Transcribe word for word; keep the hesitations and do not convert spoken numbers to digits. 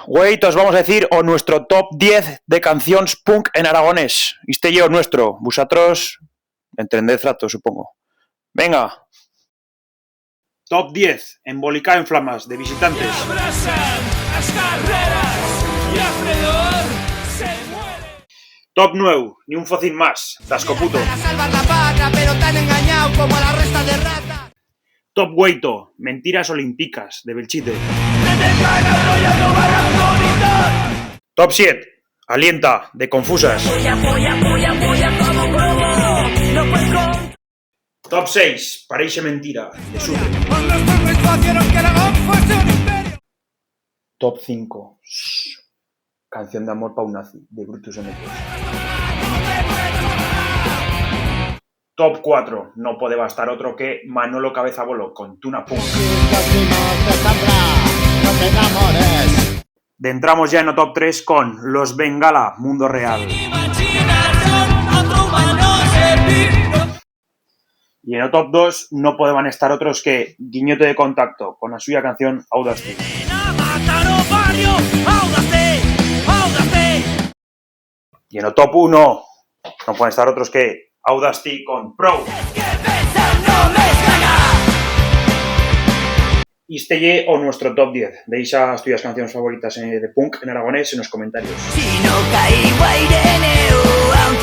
Güei tos vamos a decir o nuestro top diez de cancions punk en aragonés. Iste ye o nuestro. Vusatros entendez trato, supongo. Venga. Top diez, Embolicao en flamas, de Visitantes. Top nueu, Ni un focín mas, d'Ascoputo. Para salvar la patria, pero tan engañao como a la resta de ratas. Top ueito, Mentiras olimpicas, de Belchite. Top siet, Alienta, de Confusas. Top seis, Pareixe mentira, de Sutre. Top cinco, Canción d'amor pa un nazi, de Brutus M tres. Top cuatro, no podeba estar otro que Manolo Cabezabolo con Tuna Punk. Dentramos ya en o top tres con Los Bengala, Mundo Real. Y en o top dos no podeban estar otros que Guiñote de Contacto, con a suya canción Audazte. Y en o top uno no poden estar otros que Audazte con Prou. Iste ye o nuestro top diez. Deixa as tuyas cancions favoritas, eh, de punk en aragonés en os comentarios. Si no caigo aire neu, aún